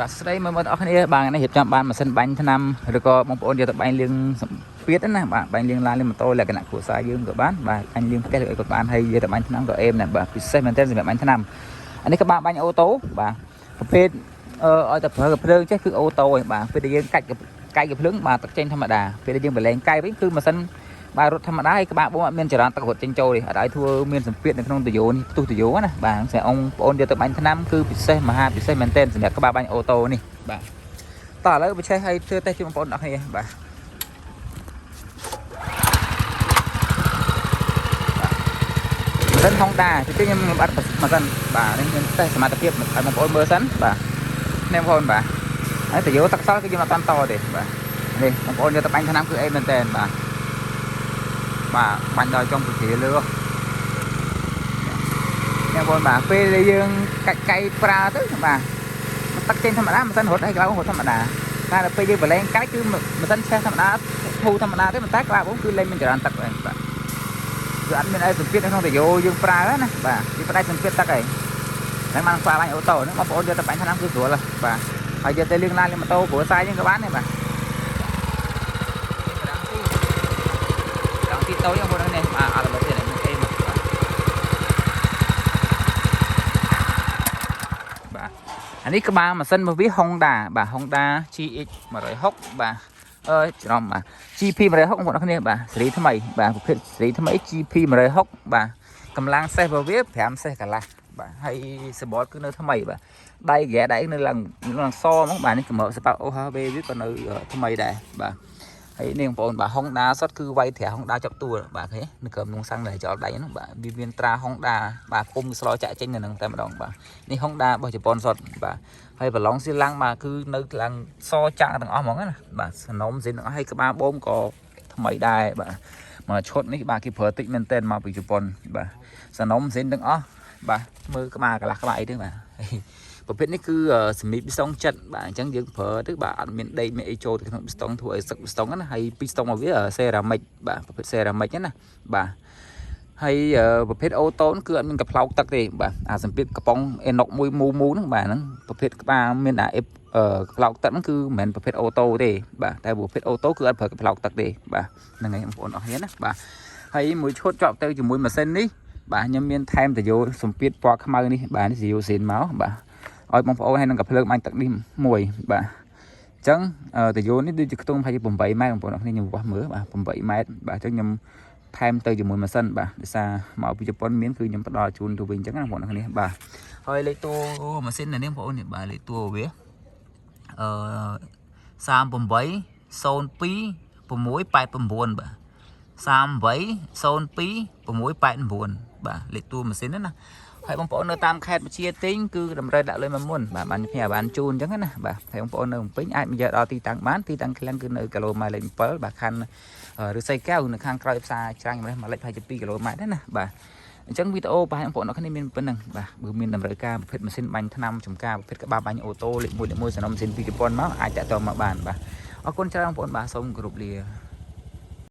បាទស្ដីមើលមើលបងប្អូនគ្នាបាទនេះរៀបចំបានម៉ាស៊ីនបាញ់ថ្នាំឬក៏បងប្អូនយកទៅបាញ់លាងសម្ពាធណាបាទបាញ់លាងឡានលាងម៉ូតូលក្ខណៈគ្រួសារយើងក៏បានបាទបាញ់លាងផ្ទះឬអីក៏បានហើយយកទៅបាញ់ថ្នាំក៏អេមដែរបាទពិសេសមែនទែនសម្រាប់បាញ់ថ្នាំអានេះក៏បានបាញ់ auto បាទប្រភេទអឺឲ្យតែប្រើកាំភ្លើងចេះគឺ auto ឯងបាទពេលដែលយើងកាច់កាយកាំភ្លើងបាទទឹកចេញធម្មតាពេលដែលយើងបលែងកាយវិញគឺម៉ាស៊ីនបាទរត់ធម្មតាហើយក្បាលបូមអត់មានចរន្តទឹករត់ចេញចូលទេអត់ឲ្យធ្វើមានសម្ពាធនៅក្នុងទុយោនេះផ្ទុះទុយោណាបាទសម្រាប់អង្គប្អូនយកទៅបាញ់ថ្នាំគឺពិសេសមហាពិសេសមែនទែនសម្រាប់ក្បាលបាញ់ auto នេះបាទតោះឥឡូវបច្ចេះឲ្យធ្វើតេស្តជូនបងប្អូនអរគ្នាបាទម៉ាស៊ីន Honda ទីខ្ញុំខ្ញុំអត់ម៉ាស៊ីនបាទនេះខ្ញុំតេស្តសមត្ថភាពឲ្យបងប្អូនមើលសិនបាទនេះបងប្អូនបាទហើយទុយោទឹកសល់គឺខ្ញុំអត់តាន់តទេបាទនេះបងប្អូនយកទៅបាញ់ថ្នាំគឺអីមែនទែនបាទបាទបាញ់ដល់ចុងពធាលើនេះបងប្អូនបាទពេលដែលយើងកាច់កៃប្រើទៅបាទទឹកចេញធម្មតាម៉ាស៊ីនរត់ឲ្យកន្លងរត់ធម្មតាតែដល់ពេលយើងបលែងកាច់គឺម៉ាស៊ីនឆេះធម្មតាធូរធម្មតាទេប៉ុន្តែក្បាលបងគឺលែងមានចរន្តទឹកហើយបាទគឺអត់មានអីសម្ពាធនៅក្នុងទុយោយើងប្រើណាបាទវាផ្ដាច់សម្ពាធទឹកហើយហ្នឹងបានក្បាលបាញ់ auto ហ្នឹងបងប្អូនយកទៅបាញ់ថ្នាំគឺស្រួលបាទហើយយកទៅលាងឡានលាងម៉ូតូគ្រួសារយើងក៏បានដែរបាទដល់ទីតូចបងប្អូននេះបាទអត់ដល់ទៀតនេះអេមកបាទបាទអានេះក្បាលម៉ាស៊ីនរបស់វា Honda បាទ Honda GX 160បាទអឺច្រំបាទ GP 160បងប្អូនគ្នាបាទស៊េរីថ្មីបាទប្រភេទស៊េរីថ្មី GP 160បាទកម្លាំងសេះរបស់វា5សេះកន្លះបាទហើយសបតគឺនៅថ្មីបាទដៃហ្គេដៃនៅឡើងឡើងសហ្មងបាទនេះកម្រិតសប៉ាអូហាវេវាក៏នៅថ្មីដែរបាទហើយនេះបងប្អូនបាទ Honda សុតគឺវាយត្រា Honda ចាប់តួបាទឃើញនៅក្រោមនងសាំងដែលចោលដៃហ្នឹងបាទវាមានត្រា Honda បាទពុំស្លោចាក់ចេញនៅនឹងតែម្ដងបាទនេះ Honda របស់ជប៉ុនសុតបាទហើយប្រឡងស៊ីឡាំងបាទគឺនៅឡើងសចាក់ទាំងអស់ហ្មងណាបាទសនំស៊ីនទាំងអស់ហើយក្បាលបូមក៏ថ្មីដែរបាទមកឈុតនេះបាទគេប្រើតិចមែនទែនមកពីជប៉ុនបាទសនំស៊ីនទាំងអស់បាទមើលក្បាលកន្លះក្បាលអីទេបាទប្រភេទនេះគឺសមីពីស្តុងចិត្តបាទអញ្ចឹងយើងប្រើទៅបាទអត់មានដេកមានអីចូលទៅក្នុងពីស្តុងធ្វើឲ្យសឹកពីស្តុងណាហើយពីស្តុងរបស់វាសេរ៉ាមិចបាទប្រភេទសេរ៉ាមិចណាបាទហើយប្រភេទ auto គឺអត់មានកំប្លោកទឹកទេបាទអាសម្ពាធកំប៉ុងអេណុកមួយមូមូហ្នឹងបាទហ្នឹងប្រភេទក្បាលមានអាអេកំប្លោកទឹកហ្នឹងគឺមិនមែនប្រភេទ auto ទេបាទតែប្រភេទ auto គឺអត់ប្រើកំប្លោកទឹកទេបាទហ្នឹងហើយបងប្អូនអរគ្នាណាបាទហើយមួយឈុតជាប់ទៅជាមួយម៉ាស៊ីននេះបាទខ្ញុំមានថែមតយោសម្ពាធពណ៌ខ្មៅនេះបាទនេះយោស៊ីនមកបាទឲ្យបងប្អូនហើយនឹងកាភ្លើងបាញ់ទឹកនេះមួយបាទអញ្ចឹងតយោនេះដូចជាខ្ទង់ប្រហែលជា8ម៉ែត្របងប្អូនអរគ្នាខ្ញុំវាស់មើលបាទ8ម៉ែត្របាទអញ្ចឹងខ្ញុំថែមទៅជាមួយម៉ាស៊ីនបាទដោយសារមកពីជប៉ុនមានគឺខ្ញុំផ្ដល់ជូនទៅវិញអញ្ចឹងណាបងប្អូនអរគ្នាបាទហើយលេខតួម៉ាស៊ីននេះបងប្អូននេះបាទលេខតួវាអឺ38 02 689បាទ38 02 689បាទលេខតួម៉ាស៊ីនណាហើយបងប្អូននៅតាមខេត្តវិជាទិញគឺតម្រូវដាក់លុយមកមុនបាទបានផ្ញើបានជូនអញ្ចឹងណាបាទហើយបងប្អូននៅភ្នំពេញអាចមកយកដល់ទីតាំងបានទីតាំងឃ្លាំងគឺនៅគីឡូម៉ែត្រលេខ7បាទខណ្ឌឫស្សីកែវនៅខាងក្រោយផ្សារច្រាំងម្លេះមួយលេខប្រហែលជា2គីឡូម៉ែត្រដែរណាបាទអញ្ចឹងវីដេអូប្រហែលបងប្អូនអរគ្នាមានប៉ុណ្្នឹងបាទបើមានតម្រូវការប្រភេទម៉ាស៊ីនបាញ់ថ្នាំចំការប្រភេទក្បាលបាញ់ auto លេខ1លេខ1សនំម៉ាស៊ីនពីជប៉ុនមកអាចតាក់ទងមកបានបាទអរគុណច្រើនបងប្អូនបាទសូមគោរពលា។